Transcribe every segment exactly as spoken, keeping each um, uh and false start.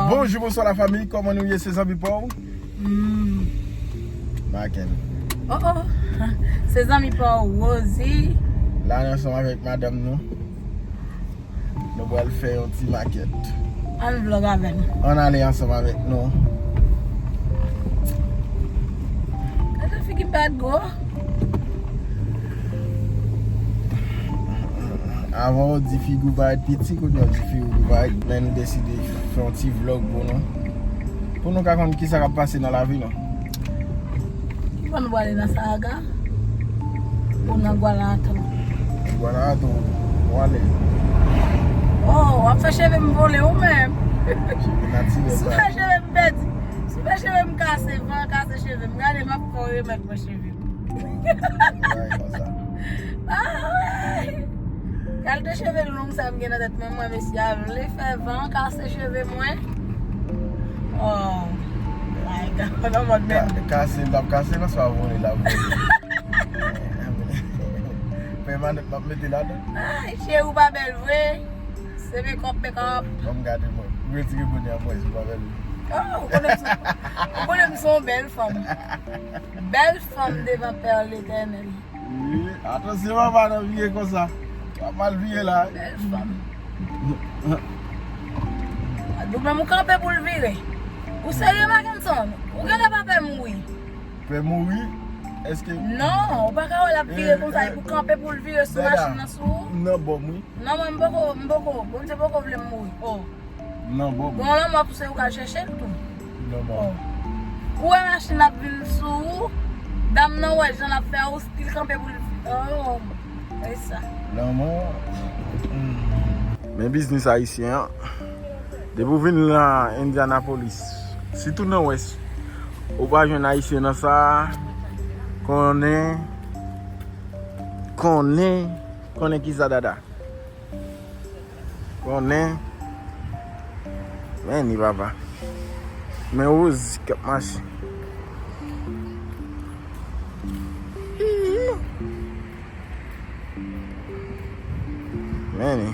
Bonjou, bonswa la fanmi, kòman nou ye? Se zanmi pa w? Hmm. Maken. Oh, oh. Se zanmi pa w, Rosie. La, nou ansanm avèk madanm nou. Nou pral fè yon ti makèt. Ann vlog avè n. Ann ale ansanm avèk nou. Gade figi m pa gwo. Avan w di figi w parèt piti, kounye a w di figi w parèt, men nou deside fè yon ti vlog pou nou. Pou nou ka konn kisa k ap pase nan lavi nou. Ki bò nou prale nan Saraga? Ou nan Guanato? Guanato, ou ale. Oh, w ap fè cheve m vole ou menm. Cheve natirèl. Si w fè cheve m pèdi, si w fè cheve m kase, van kase cheve m. Gade, m ap fè w remèt mwen cheve m. Bagay konsa. Ah, wi. Kalite cheve long sa m gen nan tèt mwen, mwen, mesye a vle fè van kase cheve mwen. Oh, my God, nan mòd men. Ka-, kase, l ap kase, nan swa vole, l ap vole. Pèmanan, m ap mete ladan. Ay, cheri, ou pa bèl vre. Se make up, make up. Ban m gade mwen. Retire bonè a mwen, si w pa bèl vre. Oh, ou konnen m se, ou konnen m se yon bèl fanm. Bèl fanm devan Pè Letènèl. Wi, atansyon papa nan vire konsa. W ap mal vire la. Bèl fanm. Ou menm ou kanpe pou l vire. Ou serye, Mackenson? Ou genlè pa pè mouri. Pè mouri? Èske... Non, ou pa ka wè l ap vire konsa, epi w kanpe pou l vire sou machin nan sou ou? Nan bò m, wi. Non, mwen, m poko, m poko, Bondye poko vle m mouri. Oh. Nan bò m. Bon, lanmò tou se ou k al chèche l tou. Nan bò m. Oh. Ou wè machin ap vin sou ou, dam nan wè jan l ap fè ou, still kanpe pou l. Oh, e sa. Lanmò. Hmm. Men biznis ayisyen an. Depi w vin nan Indianapolis, sitou nan Wès, ou pa jwenn ayisyen nan sa, konnen, konnen, konnen kisa dada. Konnen. Men ni papa. Men Rosie k ap mache. Men ni.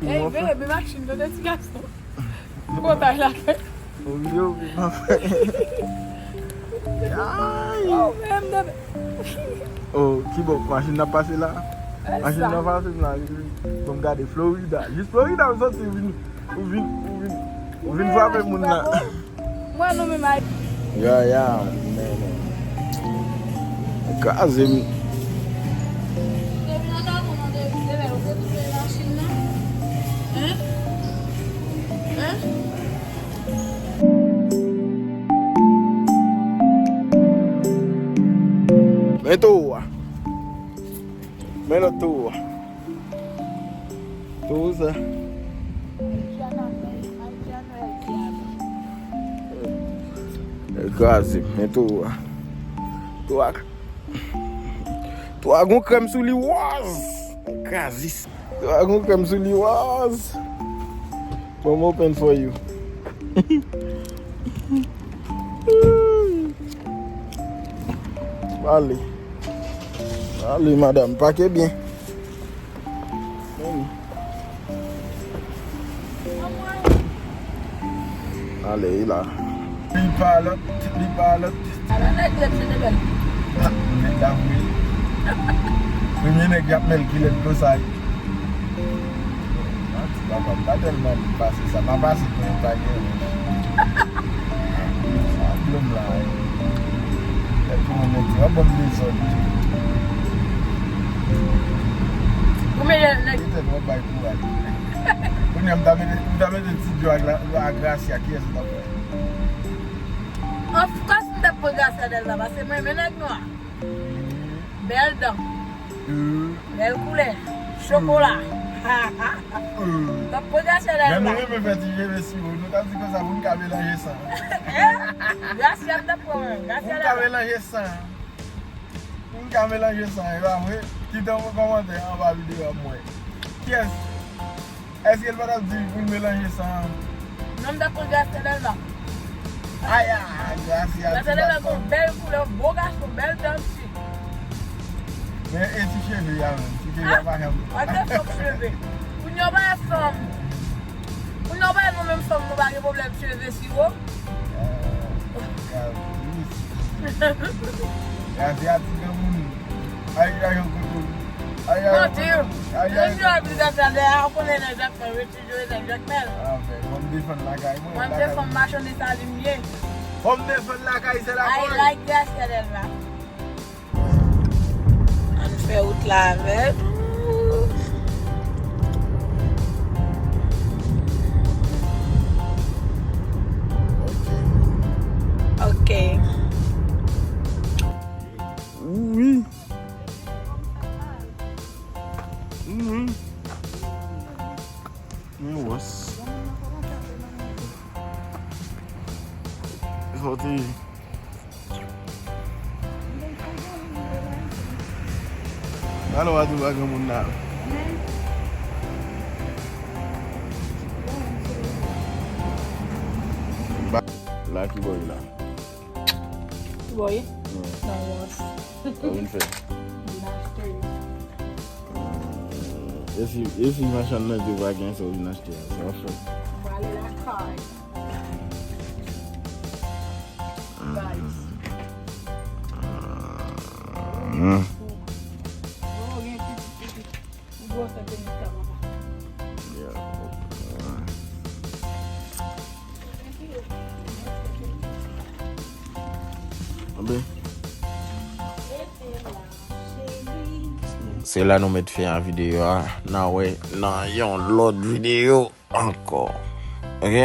Ey, veye, men machin, tande ti gason. Pòtay la. Ou vle, ou vle, m ap fè. Ay! Oh, men m debe. Oh, ki bò machin nan pase la? Machin nan pase la. Bon, gade Florida. Jis Florida, ou soti, ou vin, ou vin, ou vin, ou vin frape moun nan. Mwen, nou menm ay. Ya, ya, men, men. Kraze m. Depi nan tatou nan depi se lè ou te touche machin nan. Hein? Hein? Men towo a. Men lòt towo a. Towo sa. Kraze, men towo a. Towo a. Towo a gon krèm sou li wòz. Kraze. Towo a gon krèm sou li wòz. Bon, m open for you. Ale. Ale, madanm, pake byen. Ale, la. Li pa lòt, li pa lòt. Ala nèg lèd se de bèl. Ah, nèg la vre. Premye nèg y ap mèl ki lèd konsa. Manti, papa, m pa tèlman vin pase sa. Pa pase pou mwen pa gen. Sa blòm la, eh. Lè pou mwen mete, w ap ban m dezòd. Ou mete nèg. Petèt w ap bay kouraj. Kounye a, m ta mete, m ta mete ti djò ak la, ak Gracia, kiyès ou t ap pran? Of course, m t ap pran Gracia Delva, paske mwen renmen nèg nwa. Bèl dan. Bèl koulè. Chokola. T ap pran Gracia Delva. Men nou renmen fè ti cheve sou ou. Nou t ap di konsa pou n ka melanje san. Gracia m t ap pran, Gracia Delva. Pou n ka melanje san. Pou n ka melanje san, e pa vre? Kite yon kòmantè anba videyo a pou mwen. Kiyès? Èske l pa t ap di pou l melanje san an? Non, m t ap pran Gracia Delva. Aya, Gracia, Gracia Delva gon bèl koulè, bo gason, bèl dan ti. Men e ti cheve a menm, ti cheve a pa janm. What the fuck cheve? Kounye a w pa wè fanm. Kounye a w pa wè nou menm Fanm nou pa gen pwoblèm cheve siwo. Azyatik granmoun. Ay, ay, yon kote. Ay, ay, Manti. Ay, ay, Lè yo ap di sa, lè a, ou konnen nan Jakmèl, retire nan Jakmèl. Ah, ben, fò m defann lakay mwen. Mwen, se fanm machann desalin m ye. Fò m defann lakay, se I lakay. Like that, Stella. Ann fè wout la avè nou. Ok. Wi. Wi. Men wòs. Fò te. Alò, a tou pa gen moun la. La ki bò la? Ki bò ye? Nan wòs. Sa vin fè? Vin achte yo. E si, e si machann nan te pa gen sa w vin achte a, sa w ap fè? Mwen ale lakay. Guys. Mm. Oh, gen pitit, pitit. Li gwosè peyi ta papa. Yeah. Anben. Se la nou met fen a videyo a. N a wè nan yon lòt videyo ankò. Ok?